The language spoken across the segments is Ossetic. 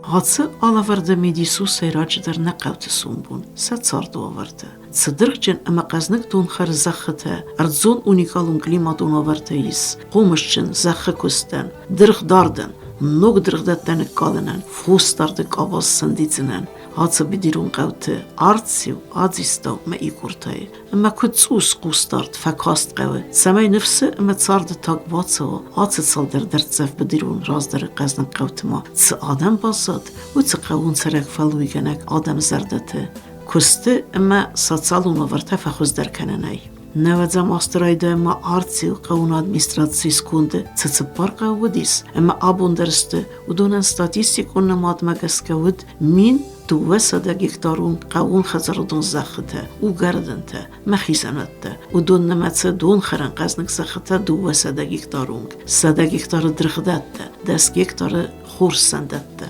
Ацы алӕвӕрды мидис у сӕйраджыдӕр нӕ хъӕуты сомбон, сӕ царды уавӕртӕ. Цы дыргъджын ӕмӕ хъӕзныг донхӕры зӕххытӕ, ӕрдзон уникалон климатон уавӕртӕ ис, хъомысджын зӕххы куыстӕн, дыргъдардӕн, ног дыргъдӕттӕ ныккалынӕн, фосдарды къабаз сӕндидзынӕн, ацы быдирон хъӕуты Арцеу, Адзистау ӕмӕ Икъортайы ӕмӕ куыд цъус хъусдард фӕкаст хъӕуы, цӕмӕй ныфсы ӕмӕ царды таг бацӕуа ацы цалдӕр дӕрддзӕф быдирон раздӕры хъӕзныг хъӕуты ма цы адӕм баззад, уыцы хъӕууон цӕрӕг фӕллойгӕнӕг адӕмы зӕрдӕты куысты ӕмӕ социалон уавӕртӕ фӕхуыздӕр кӕнынӕй. Нӕуӕдзӕм азты райдайӕнмӕ Арцеуы хъӕуон администрацийы сконды цы цыппар хъӕуы уыдис ӕмӕ абон дӕр сты, уыдонӕн статистикон нымадмӕ гӕсгӕ уыд 1200 гектарон хъӕууонхӕдзарадон зӕххытӕ, угӕрдӕнтӕ мӕ хизӕнӕттӕ. Уыдон нымӕцы донхӕрӕн хъӕзныг зӕххытӕ 200 гектары онг, 100 гектары дыргъдӕттӕ, 10 гектары хорссӕндӕттӕ.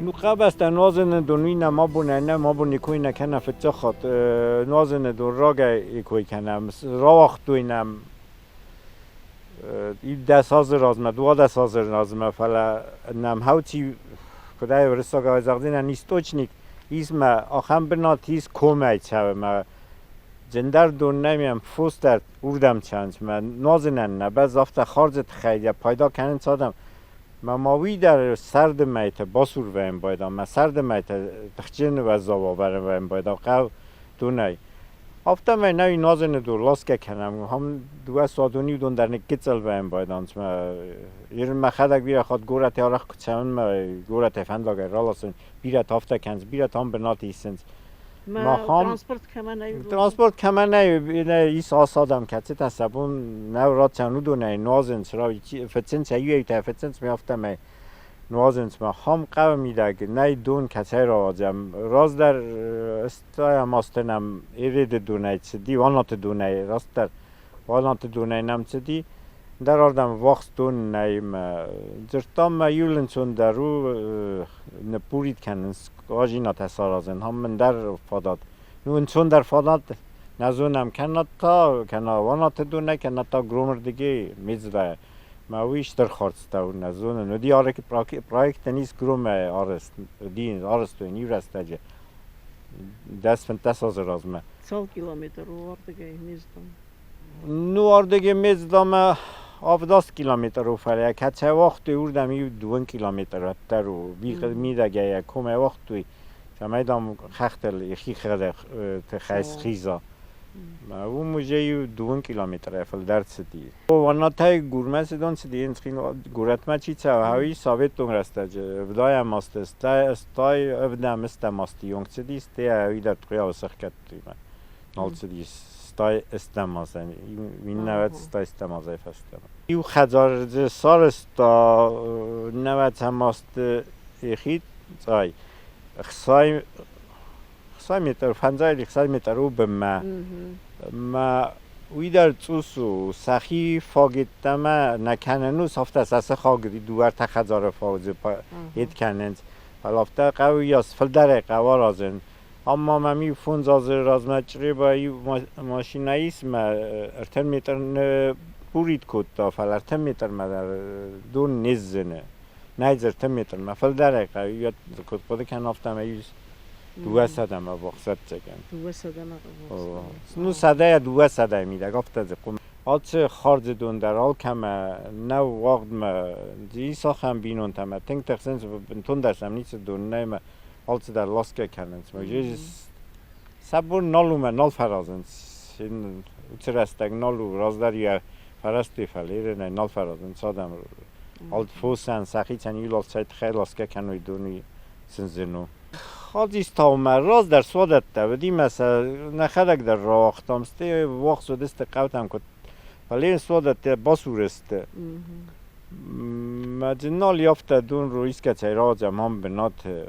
Ну къабӕзтӕ нуазыны дон уый нӕ ма бон ӕнӕ ма бон икой нӕ кӕна фыццаг хатт нуазыны дон рагӕй икой кӕнӕм, рауагътой нӕм 10 азы размӕ, 12 азы размӕ, фӕлӕ нӕм хӕуци куыдӕй уырыссагау зӕгъдзынӕн источник ис мӕ ахӕм бынат ис комӕй цӕуы мӕ зындӕр дон нӕм ӕм фос дӕр уырдӕм цӕуынц мӕ нуазынӕн нӕ бӕззы афтӕ хардзы тыххӕй йӕ пайда кӕнынц адӕм. Мӕ ма уый дӕр сӕрды мӕйтӕ басур вӕййын байдам, мӕ сӕрды мӕйтӕ тыхджын уӕззау уавӕры вӕййын байдам хъӕу донӕй. Афтӕмӕй нӕ нуазыны дур ласгӕ кӕнӕм, ахӕм дыууӕ суадоны иу дон дӕр ныггыццыл вӕййын байдам, цыма Ирын мӕхӕдӕг бирӕ хатт горӕты арӕх куы цӕуын, мӕ горӕтӕй фӕндагӕй раласын, бирӕтӕ афтӕ кӕнынц, бирӕтӕ ам бынаты исынц. Транспорт кӕмӕ нӕй? Транспорт кӕмӕ нӕй, ис ас адӕм, кӕцытӕ сӕ бон нӕу рацӕуын уыдонӕй нуазынц, фыцынц, иуӕй-иутӕ фыцынц, ме афтӕмӕй нуазынц. Махӕм хъӕуы мидӕг нӕй дон кӕцӕй рауадзӕм. Раздӕр стайӕм азты нӕм Ереды донӕй цыди, Уанаты донӕй растдӕр Уанаты донӕй нӕм цыди. Дӕр ардӕм ввахс дон нӕй. Дзырдтам ма иу лынцондӕр у ныппурид кӕнынц къазинатӕ саразын, ам мын дӕр фадат. Ну, ӕнцондӕр фадат нӕ зонӕм кӕнӕ та, кӕнӕ Уанаты донӕй, кӕнӕ та Громырдыгӕй Мецдайӕ. Мӕ уый стыр хӕрдзтӕ у, нӕ зонын. Уыди проектӕн ис Громӕй арӕзт, уыди арӕзтой иу рӕстӕджы 10-15 азы размӕ. Цал километр у ардыгӕй Мездом? Ну, ардыгӕй Мездомӕ 70 километр у, фӕлӕ кӕцӕй уагътой, уырдӕм иу дыууын километр уӕддӕр у. Мидӕгӕй комӕй уагътой, цӕмӕй, дам, хӕхтыл йӕхи тыхӕй схиза. Уым уже иу дыууын километрӕй фылдӕр цыди. Ваннатӕй Гурмӕ цы дон цыди, горӕтмӕ чи цӕуы, уый советон рӕстӕджы ӕвдайӕм азты, стай ӕвдӕм ӕстӕм азты онг цыди, стӕй уый дӕр Тхъуиауы сӕхгӕдтой. Нал цыдис стай ӕстӕм азӕн, иннӕ стай ӕстӕм азӕй фӕстӕмӕ. Иу хӕдзар дзы сарӕзта нӕуӕдзӕм азты йӕхи цъай. 60 метр, фӕндзай 60 метр у бынмӕ. Мӕ уый дӕр цъус у, сӕхи фаг йеддӕмӕ нӕ кӕнынц, афтӕ сӕ сыхаг дыууӕ-ӕртӕ хӕдзары фаг дзы йед кӕнынц. Фӕлӕ афтӕ хъӕуы йас фылдӕрӕй хъӕуы аразын. Ам ма мӕм иу фондз азы размӕ Чъребайы иу машинӕ ис, мӕ ӕртӕ метр ныббурид кодта, фӕлӕ ӕртӕ метрмӕ дӕр дон не сзыны. Нӕй дзы ӕртӕ метрмӕ, фылдӕрӕй хъӕуы, куыд хъуыды кӕнын, афтӕмӕй ис 200-мӕ ввахс, ӕвӕццӕгӕн. 200-мӕ ввахс. Ну, сӕдӕйӕ 200-йы мидӕг, афтӕ дзы хъуым. Ацы хардзы дон дӕр алкӕмӕ нӕу уагъдмӕ, ис ахӕм бинонтӕ ӕмӕ тынг тыхсынц, бынтондӕр сӕм ницы дон нӕй ӕмӕ алцыдӕр ласгӕ кӕнынц. Сӕ бон нал у мӕ нал фӕразынц. Уыцы рӕстӕг нал у, раздӕр йӕ фӕрӕзтой, фӕлӕ ирынӕй нал фӕразынц адӕм. Фосӕн сӕхицӕн иу лалцӕй тыххӕй ласгӕ кӕной дон, сын зын у. Хадзистаумӕ раздӕр суадӕттӕ уыди мӕ сӕ нӕхӕдӕг дӕр рауагътам, стӕй ввахс уыдысты хъӕутӕм куыд. Фӕлӕ йын суадӕттӕ басур сты. Мӕ нал афтӕ дон искӕцӕй рауадзӕм ам бынаты.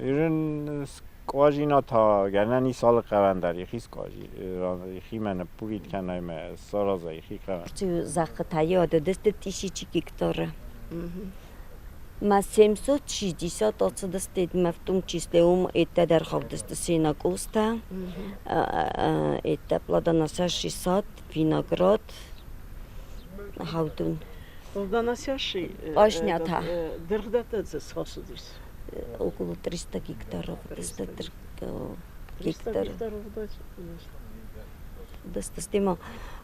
Ирын скъуазина та гӕнӕн ис алы хъӕуӕн дӕр йӕхи скъуази, йӕхимӕ ныппурид кӕна ӕмӕ сараза йӕхи хъӕуӕн. Зӕххытӕ уыдысты тысячи гектары. Ма 760 ацыдысты, в том числе уым это дӕр хаудысты сенокостӕ, это плодоносящий сад, виноград, хаудун. Плодоносящий Пашнята. Дыргъдӕттӕ дзы схӕцыдис? Около 300 гектаров. 300 гектар. Достастимо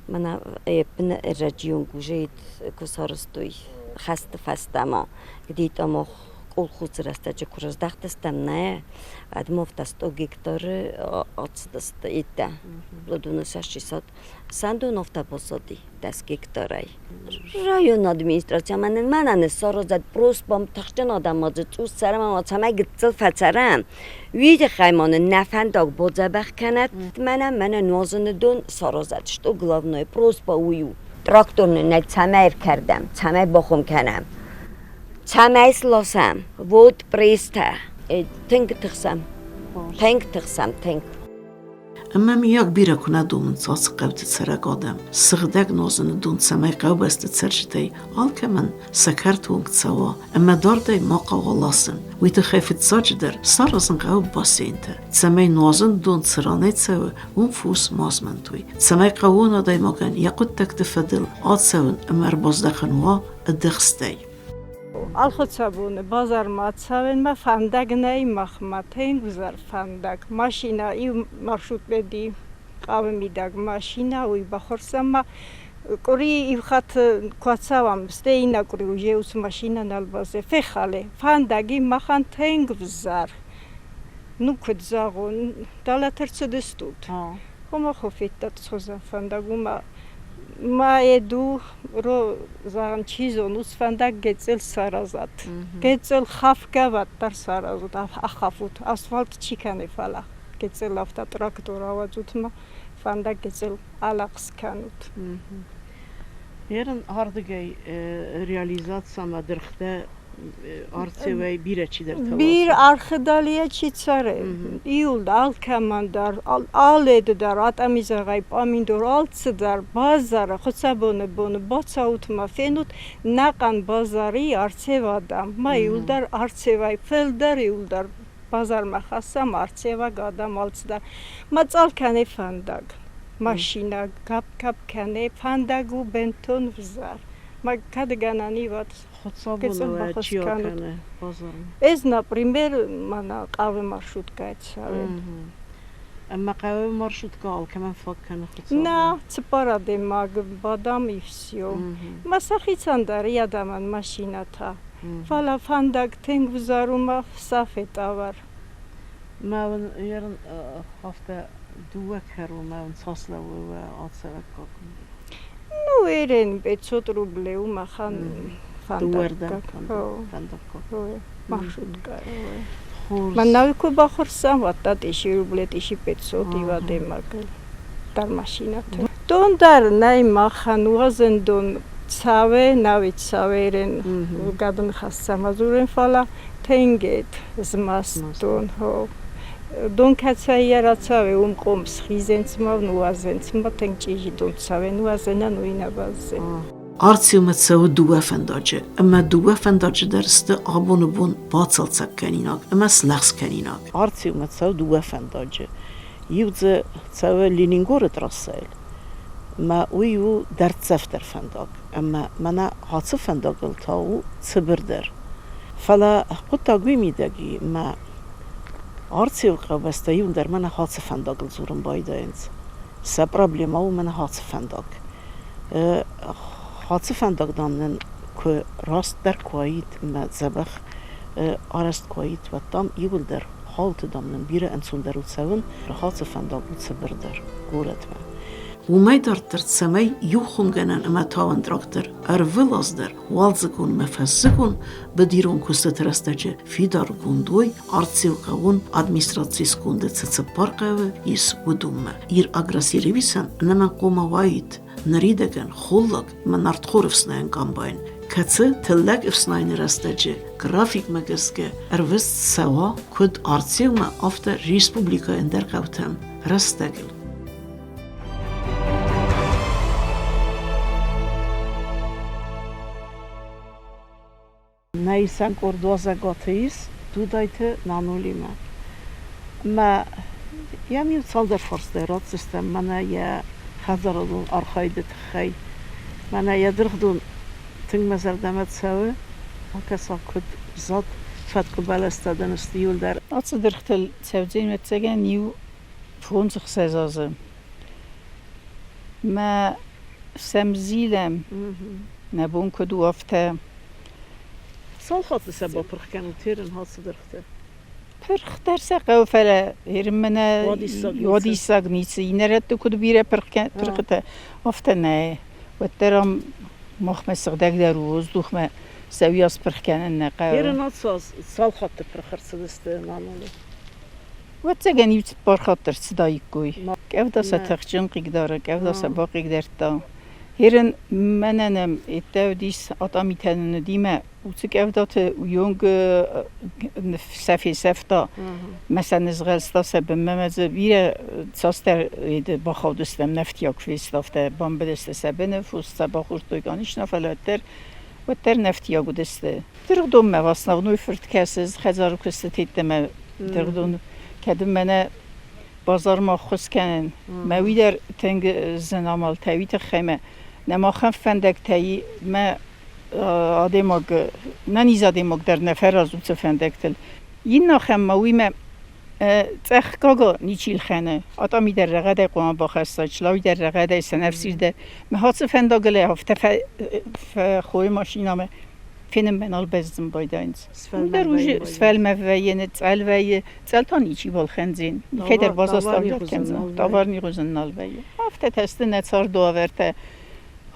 мана епн регион гужет кусарстой хаст фастама где там колхоз растачы кураздахтастам на адмовта 100 гектар отстаст это плодоносящий сандуновта посади 10 гектарай. Район администрация манан манан сорозат просьбам тахчан адамазы цус царам цамай гытцыл фацарам. Видя хаймон нафандаг бодзабах канат мана мана нозны дон сорозат что главное просьба ую. Тракторны на цамай кардам, цамай бохум канам. Цамай слосам, вот преста. Тынг тхсам. Тынг тхсам, тынг. Ӕмӕ миййаг бирӕ куы нӕ домынц ацы хъӕуты цӕрӕг адӕм, сыгъдӕг нозыны дон цӕмӕй хъӕубӕсты цӕрджытӕй алкӕмӕн сӕ кӕрты онг цӕуа ӕмӕ дардӕй ма хъӕуа ласын, уый тыххӕй фыццаджыдӕр саразын хъӕуы бассейнтӕ, цӕмӕй нуазын дон цы ранӕй цӕуы, уым фос ма змӕнтой, цӕмӕй хъӕууон адӕймагӕн йӕ хъуыддӕгты фӕдыл ацӕуын ӕмӕ ӕрбаздӕхын уа ӕдыхстӕй. Алхуыцабоны базармӕ цӕуынмӕ фӕндаг нӕй махмӕ, тынг узӕр фӕндаг. Машинӕ иу маршрутмӕ ди хъӕуы мидӕг машинӕ, уый баххуырсӕм ма къуыри иу хатт куы ацӕуӕм, стӕй иннӕ къуыри уже уыцы машинӕ нал баззайы. Фехӕлы. Фӕндаги махӕн тынг взӕр. Ну, куыд зӕгъон, дӕлӕ ӕрцыдыстут. Ома хо федтат схуызӕн фӕндаг, уымӕ ма еду ро зӕгъӕн чи зонуц фӕндаг гецел саразат. Гецел хафгӕ уӕддӕр саразут, ахафут. Асфальт чи кӕны, фӕлӕ гецел афтӕ трактор ауадзут ма фӕндаг гецел алӕгъз кӕнут. Ерын ардыгӕй реализацимӕ дыргътӕ Арцеуӕй бирӕ чидӕртӕ Бир архыдалия чи цӕры. Иул алкӕмӕн дӕр, аледы дӕр, атъамизӕгӕй пъаминдор, алцыдӕр базары, хуыцабоны боны бацӕут ма фенут, нӕхъӕн базари Арцев адӕм. Ма иулдӕр Арцевӕй фылдӕр иулдӕр базармӕ хӕссӕм арцеваг адӕм алцыдӕр. Ма цъӕл кӕны фӕндаг. Машинӕ гӕпп-гӕпп кӕны, фӕндаг у бынтон взӕр. Ма кӕд гӕнӕн и уӕд Хуыцаубоны чи акӕны базармӕ? Ӕз, например, мӕнӕ хъӕуы маршруткӕйы цӕуын. Ӕмӕ хъӕуы маршрутка алкӕмӕн фаг кӕны Хуыцаубон? Нӕ, цыппар адӕймаг бадӕм и всё. Мӕ сӕхицӕн дӕр и адӕмӕн машинӕтӕ. Фӕлӕ фӕндаг тынг взӕр у мӕ сӕ фетъавӕр. Мӕ уын ерын афтӕ дыууӕ кӕронмӕ уын цас лӕууы уӕ ацӕрӕггаг? Ну, ерен 500 рублей у махӕн Дыууӕрдӕм фӕндаггаг. Маршрутка. Мӕнӕуи ку бахуырсӕм, уӕдта тысячи рублей, 1500 иу адӕймагӕн дӕр машинӕты. Дон дӕр нӕй махӕн, уадзӕн дон цӕуы, науи цӕуы, гӕды ныхӕссӕм ӕдзурын, фӕлӕ тынгет змӕст дон. Дон кӕцӕй йӕ рацӕуы, уым хъом схизенц ма нуазенц ма тынг чъизи дон цӕуы, нуазенӕн уый нӕ бӕззы. Арцеумӕ цӕуы дыууӕ фӕндаджы, ӕмӕ дыууӕ фӕндаджы дӕр сты абоны бон бацалцӕг кӕнинаг ӕмӕ слӕгъз кӕнинаг. Арцеумӕ цӕуы дыууӕ фӕндаджы. Иу дзы цӕуы Ленингоры трассӕйыл, ӕмӕ уый у дӕрддзӕфдӕр фӕндаг, ӕмӕ мӕнӕ ацы фӕндагыл та у цыбырдӕр. Фӕлӕ хъуыддаг уый мидӕг и, мӕ Арцеуы хъӕубӕстӕ иуылдӕр мӕнӕ ацы фӕндагыл дзурын байдайынц. Сӕ проблемӕ у мӕнӕ ацы фӕндаг. Ацы фӕндаг, дам, нын куы растдӕр куы уаид ӕмӕ дзӕбӕх арӕзт куы уаид, уӕд, дам, иууылдӕр хъӕуты, дам, нын бирӕ ӕнцондӕр у цӕуын, ацы фӕндаг у цыбырдӕр горӕтмӕ. Уымӕй дарддӕр цӕмӕй иу хуымгӕнӕн ӕмӕ тауӕн трактор ӕрвылаз дӕр уалдзыгон ӕмӕ фӕззыгон быдирон куыстыты рӕстӕджы фидаргонд уой Арцеухъӕуон администрацийы сконды цы цыппар хъӕуы ис, уыдонмӕ. Ир Агросервисӕн ӕнӕмӕнгхъомӕ уаид ныридӕгӕн холлаг ӕмӕ нартхор ӕфснайӕн комбайн, кӕцы тыллӕг ӕфснайыны рӕстӕджы графикмӕ гӕсгӕ ӕрвыст цӕуа куыд Арцеумӕ, афтӕ республикӕйы ӕндӕр хъӕутӕм рӕстӕгыл. Нӕ исӕн къорд уазӕгуаты ис Дудайты Нанулимӕ. Ӕмӕ йӕм иу цалдӕр фарстайы ратдзыстӕм мӕнӕ йӕ хӕдзарадон архайды тыххӕй. Мӕнӕ йӕ дыргъдон тынг мӕ зӕрдӕмӕ цӕуы. Акӕса, куыд зад. Фӕткъуы бӕлӕстӕ дын сты иуылдӕр. Ацы дыргътыл цӕудзӕн ӕвӕццӕгӕн иу 5-6 азы. Мӕ сӕм зилӕм, нӕ бон куыд у, афтӕ. Цал хатты сӕ бапырх кӕнут ерын ацы дыргъты? Пырх дӕр сӕ хъӕуы, фӕлӕ ерынмӕ нӕ уадиссаг ницы. Иннӕ рӕтты куыд бирӕ пырхытӕ, афтӕ нӕ. Уӕддӕр ам махмӕ сыгъдӕгдӕр у воздухмӕ сӕ уыйас пырх кӕнын нӕ хъӕуы. Ерын цал хатты пырх ӕрцыдысты Нанулы? Ӕвӕццӕгӕн иу цыппар хатты ӕрцыдаиккой. Къӕвда сӕ тыхджын хъыгдары, къӕвда сӕ бахъыгдардта. Ерын мӕнӕн ӕм еттӕ уыдис атъамитӕ нын уыди мӕ уыцы къӕвдаты уыйонг сӕ фесӕфта, мӕ сӕ нызгъӕлста сӕ бынмӕ мӕ дзы бирӕ цасдӕр бахаудыстӕм, нӕфтиаг фестафтӕ, бамбыдысты сӕ быны, фос сӕ бахордтой, конечно, фӕлӕ уӕддӕр нӕфтиаг уыдысты. Дыргъдонмӕ в основной фырт кӕсы хӕдзары куыстыты йеддӕмӕ дыргъдон кӕд мӕнӕ базармӕ ӕххуыс кӕнын. Мӕ уый дӕр тынг зын амалтӕ уый тыххӕй мӕ нӕ махӕн фӕндӕгтӕ мӕ адӕймаг, нӕниз адӕймаг дӕр нӕ фӕразы уыцы фӕндӕгтыл. Иннӕ ахӕм ма уый мӕ цъӕх гага ничи лхӕны. Атъами дӕр рӕгъӕдӕй хъуамӕ бахӕсса, Члауи дӕр рӕгъӕдӕй, сӕнӕфсир дӕр. Мӕ ацы фӕндагыл афтӕ фӕхойы машинӕмӕ фенынмӕ нал бӕззын байдайынц. Уый дӕр уже сфӕлмӕ вӕййы, цъӕл вӕййы. Цъӕл та ничи балхӕндзӕн. Никӕй дӕр базаставлять кӕндзӕн. Товарный хуызӕн нал вӕййы. Афтӕ та сты нӕ цардуавӕртӕ.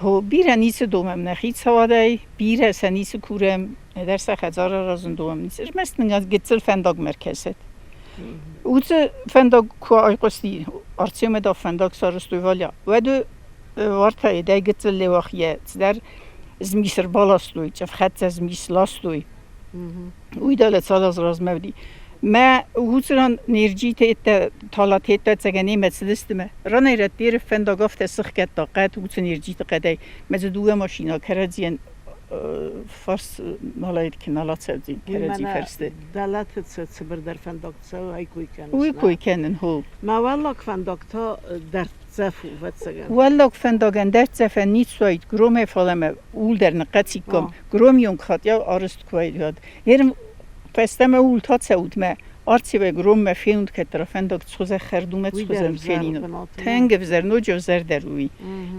Бирӕ ницы домӕм нӕ хицауадӕй, бирӕ сӕ ницы курӕм, нӕдӕр сӕ хӕдзар аразын домӕм, ницы. Ӕрмӕст нын гыццыл фӕндагмӕ ӕркӕсӕд. Уыцы фӕндаг куы айхъуысти, Арцеумӕ дӕр фӕндаг сарӕзтой Валя, уӕд уартӕ дӕ гыццыл Леуахийӕ цыдӕр змис ӕрбаластой, цъыфхӕццӕ змис ластой. Уый дӕлӕ цал азы размӕ уыди. Мӕ уыцы ран нерджитӕ талатеттӕ цӕгӕнемӕ цыдысты мӕ ранӕй-рӕтты фӕндаг афтӕ сыхгӕдта хъӕд уыцы нерджиты хъӕдӕй. Мӕ дзы дыууӕ машинӕ кӕрӕдзийӕн фарс налаид нал ацӕудзин кӕрӕдзи фӕрсты. Дӕлӕты цыбырдӕр фӕндаг цӕуы, ай кой кӕныс? Уый кой кӕнын, хо. Мӕ уӕллаг фӕндаг та дӕрддзӕф у, ӕвӕццӕгӕн. Уӕллаг фӕндагӕн дӕрддзӕфӕн ницы уаид, Громӕй фалӕмӕ уулдӕр ныхъхъӕциккам. Громйонг хатт арызт куы уаид, уӕд. Ерын фӕстӕмӕ ууыл та цӕут мӕ Арцевӕй Громмӕ фенут, кӕддӕр фӕндаг цхуызӕ хӕрдумӕ цхуызӕн фенин. Тынг ӕвзӕр, ноджы ӕвзӕрдӕр уый.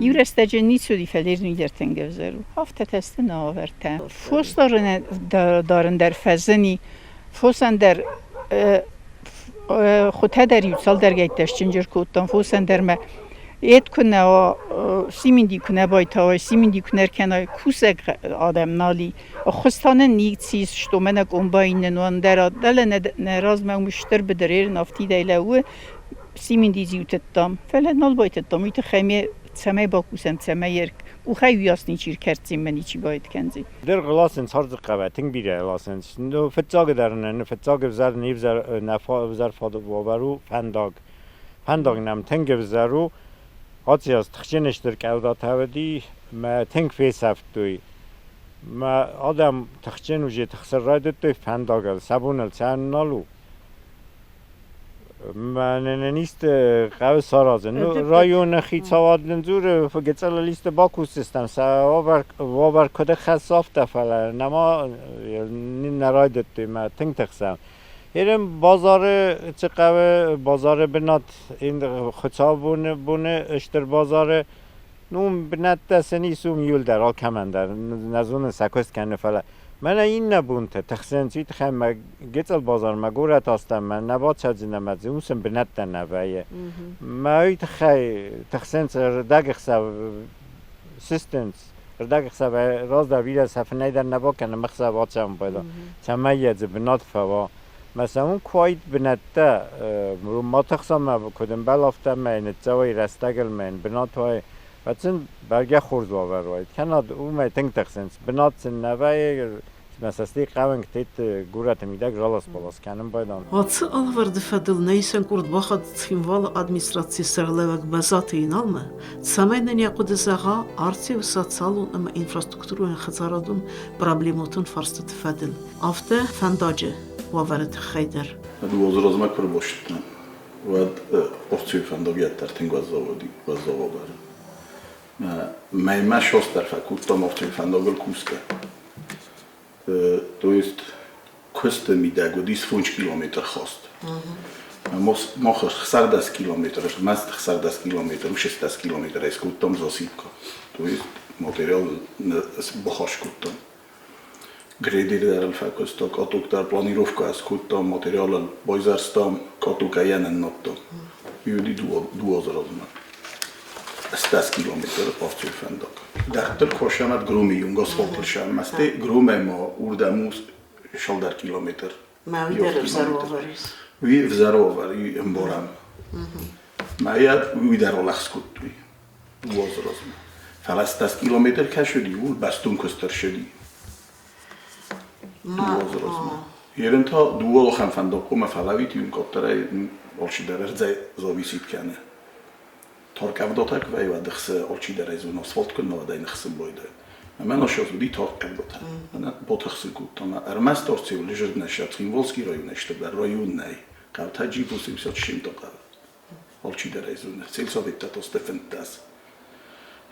Иу рӕстӕджы ницы уыди, фӕлӕ уый дӕр тынг ӕвзӕр у. Афтӕтӕ сты нӕ авӕртӕ. Фос дарын дӕр фӕзыни. Фосӕн дӕр хуытӕ дӕр иу цалдӕргӕйттӕ счынджыр кодтам. Фосӕн дӕр мӕ Эд куы нӕ уа, симинди куы нӕ байтауай, симинди куы нӕ ркӕнай, кусӕг адӕм нал и. Ӕххуыс та нын ницы ис, что мӕнӕ комбайн нын уа, ӕндӕр дӕлӕ нӕ размӕ уым стыр быдыр афтидӕй лӕууы, симинди зиу тыдтам. Фӕлӕ нал байтыдтам, уый тыххӕй ме цӕмӕй бакусӕм, цӕмӕй къухӕй уыйас ничи ркӕрддзӕн мӕ ничи байд кӕндзӕн. Дыргъ ласынц хӕрз хъӕуы, тынг бирӕ ласынц. Ну, фыццагдӕр нын, фыццаг ӕвзӕр не взӕр, нӕ ӕвзӕр уавӕр у фӕндаг. Фӕндаг нӕм тынг ӕвзӕр у. Аци аз тыхджын стыр къӕвдатӕ уыди, мӕ тынг фесӕфтой. Мӕ адӕм тыхджын уже тыхсын райдыдтой фӕндагыл, сӕ бон ыл цӕуын нал у. Мӕнӕн исты хъӕуы саразын. Ну, районы хицауад нын дзуры, гыццыл исты бакусдзыстӕм, сӕ уавӕр куыд хӕссы, афтӕ, фӕлӕ нӕма нӕ райдыдтой, мӕ тынг тыхсӕм. Ерын базары цы хъӕуы, базары бынат хуыцаубоны боны стыр базары, ну, бынӕттӕ сын ис уым иуылдӕр алкӕмӕн дӕр, нӕ зонын сӕ куыст кӕны, фӕлӕ мӕнӕ иннӕ бонты тыхсынц, уый тыххӕй мӕ гыццыл базармӕ горӕт астӕмӕ нӕ бацӕудзынӕ мӕ дзы уым сын бынӕттӕ нӕ вӕййы. Мӕ уый тыххӕй тыхсынц ӕрдӕгӕхсӕв сыстынц, ӕрдӕгӕхсӕвӕй раздӕр бирӕ сӕфынӕй дӕр нӕ бакӕны, мӕхсӕв ацӕуын пайда, цӕмӕй йӕ дзы бынат фӕуа. Мӕ сӕ уым куы уаид бынӕттӕ, ма тыхса мӕ куыд ӕмбӕл, афтӕ мӕ ныццӕуай рӕстӕгыл мӕ бынат уай, уӕд сын бӕргӕ хорз уавӕр уаид. Кӕнӕд уымӕй тынг тыхсынц, бынат сын нӕ вӕййы, Мӕ цӕсти хъӕуӕнгтӕ горӕты мидӕг ралас-балас кӕнын байдам. Ацы алӕвӕрды фӕдыл нӕ исӕн къорд бахатт Цхинвалы администрацийы сӕргълӕууӕг Бӕзаты Иналмӕ, цӕмӕй нын йӕ хъуыды зӕгъа Арцеуы социалон ӕмӕ инфраструктурон хӕдзарадон проблемӕтон фарстыты фӕдыл, афтӕ фӕндаджы уавӕры тыххӕй дӕр. Дыууӕ азы размӕ куы ӕрбацыдтӕн, уӕд Арцеуы фӕндаг йеддӕр тынг уӕззау уыди, уӕззау уавӕры. Мӕймӕ состдӕр фӕкодтам Арцеуы фӕндагыл кусгӕ. То есть Куысты мидӕг уыдис 5 километр хост. Мах 16 километр, ӕрмӕст 16 километр, 16 километрӕй скодтам засыпка. То есть материал бахас кодтам. Грейдер дӕр ыл фӕкуыста, каток дӕр планировкӕ скодтам, материалыл байзӕрстам, каток ӕй ныннадтам. Уыди 2000 размӕ. 100 километр Арцеуы фӕндаг. Дарддӕр косӕм Громы юнг асфальтыл сӕммӕсты Громӕй ма уырдӕм у цалдӕр километр. Мӕ уый дӕр ӕвзӕр уавӕр ис. Уый ӕвзӕр уавӕр и ӕмбарӕм. Мӕ уый дӕр алӕгъз кодтой 2000 размӕ. Фӕлӕ 100 километр кӕсыди, ууыл бӕстон куыст ӕрцыди. 2000 размӕ. Ерын та дыууӕ ахӕм фӕндаг хъуамӕ фӕлӕууид, иу къаддӕрӕй алчидӕр ӕрдзӕй зависит кӕны. Торкъӕвдатӕ куы вӕййы, уӕд ӕхсы алчидӕр ӕй зоны, асфальт куы нӕ уӕд ӕй ныхсын байдайы. Ӕмӕ насос уыди торкъӕвдатӕ. Мӕнӕ ботыхсын кодта ӕмӕ ӕрмӕст Арцеуы лежит нӕ сӕ Цхинвалский районӕй стырдӕр район нӕй. Хъӕутӕ Джибусы 57 хъӕуы. Алчидӕр ӕй зоны. Сельсоветтӕ та сты 15.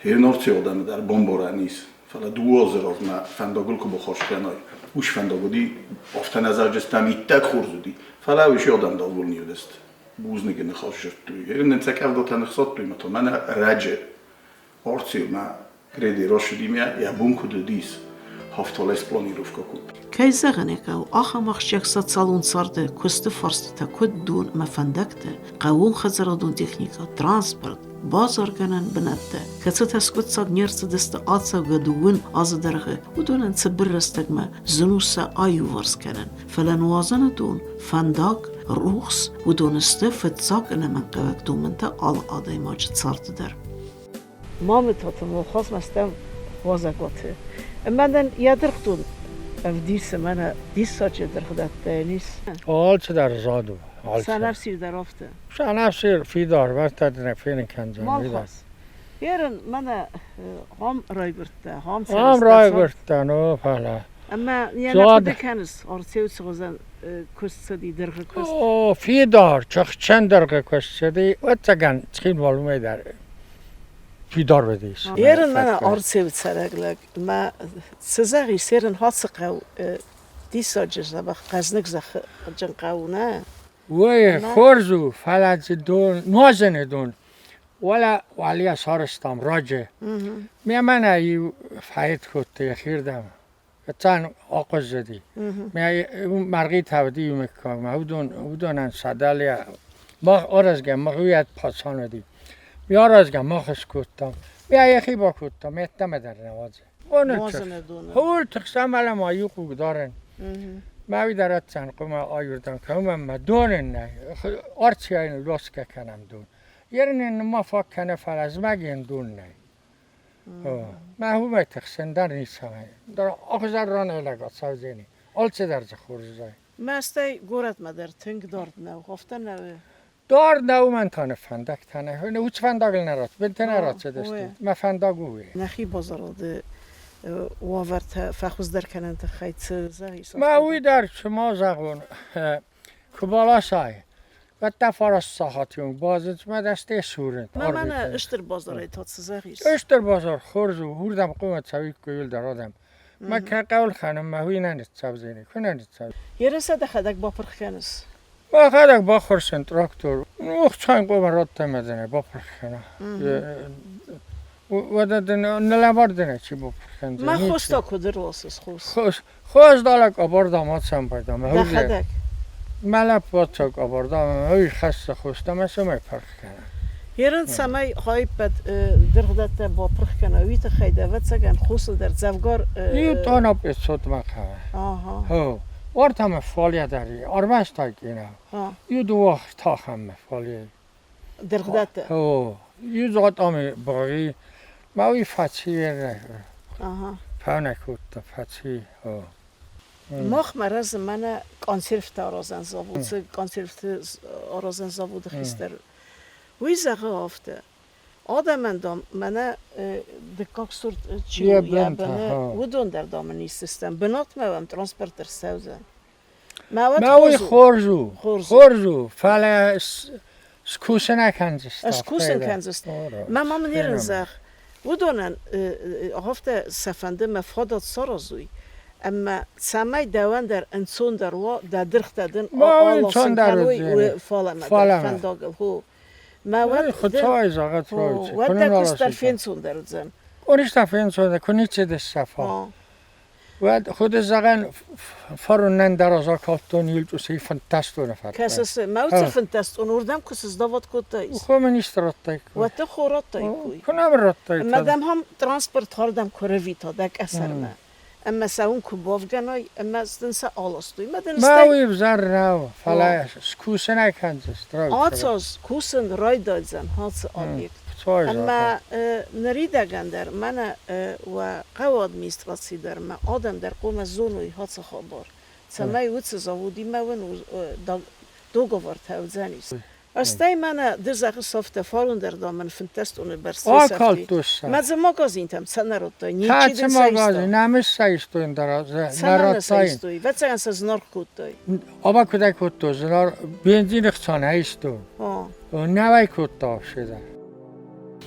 Херын Арцеуы адӕмы дӕр бамбарӕн ис. Фӕлӕ дыууӕ азы размӕ фӕндагыл куы бахарс кӕнай, уыцы фӕндаг уыди, афтӕ нӕ зарджытӕм иттӕг хорз уыди, фӕлӕ уыцы адӕм довольны уыдысты. Бузныджы ныхас дзырдтой. Нын сӕ къӕвдатӕ ныхсадтой ӕмӕ та мӕнӕ раджы Арцеумӕ Греди рацыдимӕ йӕ бон куыд уыдис, афтӕ спланировкӕ кодта. Кӕй зӕгъын ӕй хъӕуы, ахӕм ахсджиаг социалон царды куысты фарстытӕ куыд дон ӕмӕ фӕндӕгтӕ, хъӕууонхӕдзарадон техникӕ, транспорт, базаргӕнӕн бынӕттӕ, кӕцытӕ скъуыддзаг не рцыдысты ацӕугӕ дыууын азы дӕргъы, уыдонӕн цыбыр рӕстӕгмӕ зын у сӕ аиуварс кӕнын. Фӕлӕ нуазӕны дон, фӕндаг, рухс, уыдон сты фыццаг ӕнӕмӕнгхъӕуӕг домӕнтӕ алы адӕймаджы царды дӕр. Мамытаты Мохазмӕ стӕм уазӕгуаты. Мӕнӕн йӕ дыргъдон ӕвдисы, мӕнӕ диссаджы дыргъдӕттӕ йын ис. Алцыдӕр зад у. Сӕнӕфсир дӕр афтӕ. Сӕнӕфсир фидар, вӕрттӕ дын фенын кӕндзӕн. Малхаз. Ерын мӕнӕ ам райгуырдтӕ, ам Ам райгуырдтӕн, о, фӕлӕ. Ӕмӕ йӕ нӕ хъуыды кӕныс, Арцеу цы хуызӕн куыст цыди, дыргъы куыст? О, фидар, чыхчен дыргъы куыст цыди, ӕцӕгӕн Цхинвал уымӕй дӕр фидар уыдис. Ерын мӕнӕ Арцеуы цӕрӕг лӕг, мӕ цы зӕгъис, ерын ацы хъӕу диссаджы дзӕбӕх хъӕзныг зӕххджын хъӕу, нӕ? Уый хорз у, фӕлӕ дзы дон, нуазыны дон Уӕлӕ уӕлейӕ сарӕзтам раджы. Ме мӕнӕ иу фӕйт кодта йӕхирдӕм. Цан ахъуыззыди. Ме мӕргъитӕ уыди иу мыггагмӕ, уыдон, уыдонӕн сӕ дӕлейӕ мах аразгӕ, мах уый пацан уыди. Ме аразгӕ мах скодтам. Ме йӕхи бакодтам, ӕддӕмӕ дӕр нӕ уадзы. Хъул тыхсӕм ӕлӕ ма иу хъуг дарӕн. Мӕ уый дӕр ӕддӕн хъуымӕ айырдӕм кӕмӕн мӕ донӕн нӕй. Арцийӕн ласгӕ кӕнӕм дон. Ерынӕн ма фаг кӕнӕ, фӕлӕ зымӕгӕн дон нӕй. Мӕ уымӕй тыхсын дӕр ницӕмӕй. Ӕхсӕр ранӕй лӕг ацӕудзӕни. Алцыдӕр дзы хорз уыдзӕн. Мӕстӕй горӕтмӕ дӕр тынг дард нӕу, афтӕ нӕ у? Дард нӕу, мӕн та фӕндӕгтӕ нӕ. Уыцы фӕндагыл нӕ бынты нӕ рацыдысты. Мӕ фӕндаг у уый. Нӕхи базарады уавӕртӕ фӕхуыздӕр кӕнын тыххӕй цы зӕгъис? Мӕ уый дӕр, цы ма зӕгъон, куы баласай, уӕд дӕ фараст сахаты онг базыдзмӕ дӕ стӕй сурын. Мӕ мӕнӕ стыр базарӕй та цы зӕгъис? Стыр базар хорз у, уырдӕм хъуамӕ цӕуиккой иуылдӕр адӕм. Мӕ хъӕуыл кӕнын мӕ уый нӕ ныццӕвдзӕни, куы нӕ ныццӕвдзӕни. Ерысӕ дӕхӕдӕг бапырх кӕныс? Мӕхӕдӕг баххуырсын трактор. Охцайын хъуамӕ радта мӕ дын бапырх кӕна. Уӕдӕ дын нылӕвар дын чи бапырх кӕндзӕн? Мӕ хос та куыд ӕрласыс хос? Хос далӕ къӕбӕр дам ацӕм пайда. Дӕхӕдӕг? Мӕ лӕппу ацӕу къӕбӕр дам уый хӕссы хостӕ мӕ цӕмӕй пырх кӕна. Ерын цӕмӕй хайппӕт дыргъдӕттӕ бапырх кӕна, уый тыххӕй дӕ ӕвӕццӕгӕн хосыл дӕр дзӕвгар Иу тъона пъецотмӕ хъӕуы. Ага. Уартӕ фале дӕр ӕрмӕст кина. Иу дыууӕ тахӕммӕ фале. Дыргъдӕттӕ? О, иу дзатъами бгъи, ма уый фӕци Ага. Фӕнӕ кодта, фӕци. О. Мах разы мӕнӕ консервтӕ аразӕн завод, цы консервты аразӕн заводы хистӕр. Уый зӕгъы афтӕ. Адӕмӕн, дам, мӕнӕ дыккаг сорт чи у, йӕ быны, уыдон дӕр, дам, ын исдзыстӕм. Бынатмӕ уӕм транспорт ӕрцӕудзӕн. Мӕ уый хорз у, хорз у, фӕлӕ скусын кӕндзысты. Скусын кӕндзысты. Мӕ ма мын ерын зӕгъ, уыдонӕн афтӕ сӕ фӕнды мӕ фадат саразой. Ӕмӕ цӕмӕй дӕуӕн дӕр ӕнцондӕр уа, дӕ дыргътӕ дын Ма аласын ӕнцондӕр кӕной уыдзӕни. фалӕмӕ дӕр Фалӕмӕ. фӕндагыл. Хо. Мӕ уӕд ды, Хуыцауӕй зӕгъӕд хо, рауидзы. уӕд Куы дӕ нын куыст дӕр аласиккам. фенцондӕр уыдзӕн. Къониста фенцондӕр, куы ницы дыссӕфа. Хо. Уӕд худы зӕгъӕн фаронӕн дӕр ӕз акалдтон илцъусӕй фӕндтӕстон фӕдтӕ. Кӕсыс, мӕ уыцы фынддӕстон уырдӕм куы сыздавод кодтаис. Хо министр радтаиккой. Уӕд дын хо радтаиккой. Куы нӕм радтаиккой. Ӕмӕ дӕм хам транспорт хӕрдӕм куы рывита дӕ къӕсӕрмӕ. Ӕмӕ сӕ уым куы бавгӕнай, ӕмӕ дын сӕ аластой. Мӕ дын Мӕ стӕй уый ӕвзӕр нӕу, фӕлӕ скусын ӕй кӕндзыс. Ацаз кусын райдайдзӕн ацы объект. Ӕмӕ ныридӕгӕн дӕр мӕнӕ уӕ хъӕуы администраци дӕр мӕ адӕм дӕр хъуамӕ зоной ацы хабар, цӕмӕй уыцы заводимӕ уын договортӕ уыдзӕнис. Стӕй мӕнӕ ды зӕгъыс афтӕ, фарон дӕр, дам, мын 15 тонны бӕрц фесӕфти. Мӕ дзы магазинтӕм цӕ нӕ радтай, ничи дын сӕ иста. Нӕмыс сӕ истой нӕ Цӕмӕн сӕ истой? Ӕвӕццӕгӕн сӕ зынаргъ кодтай. Оба куыдӕй кодтой, зынаргъ бензины хца нӕ истон. Нӕ уӕй кодта вообще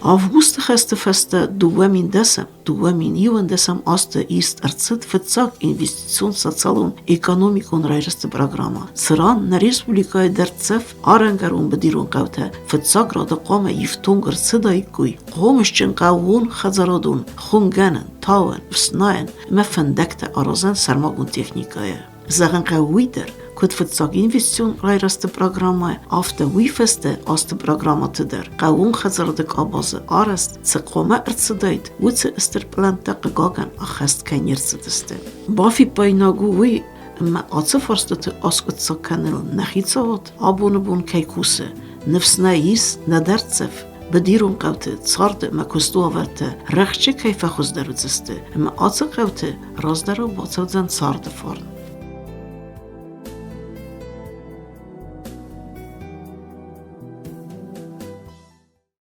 Августы хӕсты фӕстӕ 2010 2011 азты ист ӕрцыд фыццаг инвестицион социалон-экономикон райрӕзты программӕ, цыран нӕ республикӕйы дӕрддзӕф арӕнгӕрон быдирон хъӕутӕ фыццаг рады хъуамӕ ифтонг ӕрцыдаиккой хъомысджын хъӕууон хӕдзарадон, хуымгӕнӕн, тауӕн, ӕфснайӕн ӕмӕ фӕндӕгтӕ аразӕн сӕрмагонд техникӕйӕ. Зӕгъын хъӕуы уый дӕр, куыд фыццаг инвестицион райрӕзты программӕ, афтӕ уый фӕстӕ азты программӕты дӕр хъӕууон хӕдзарады къабазы арӕзт цы хъуамӕ ӕрцыдаид, уыцы стыр пълӕнттӕ хъыгагӕн ӕххӕст кӕй не рцыдысты. Бафиппаинаг у уый, ӕмӕ ацы фарстыты аскъуыддзаг кӕныныл нӕ хицауад абоны бон кӕй кусы, ныфс нӕ ис, нӕ дӕрддзӕф быдирон хъӕуты царды ӕмӕ куысты уавӕртӕ рӕхджы кӕй фӕхуыздӕр уыдзысты ӕмӕ ацы хъӕуты раздӕрау бацӕудзӕн царды фарн.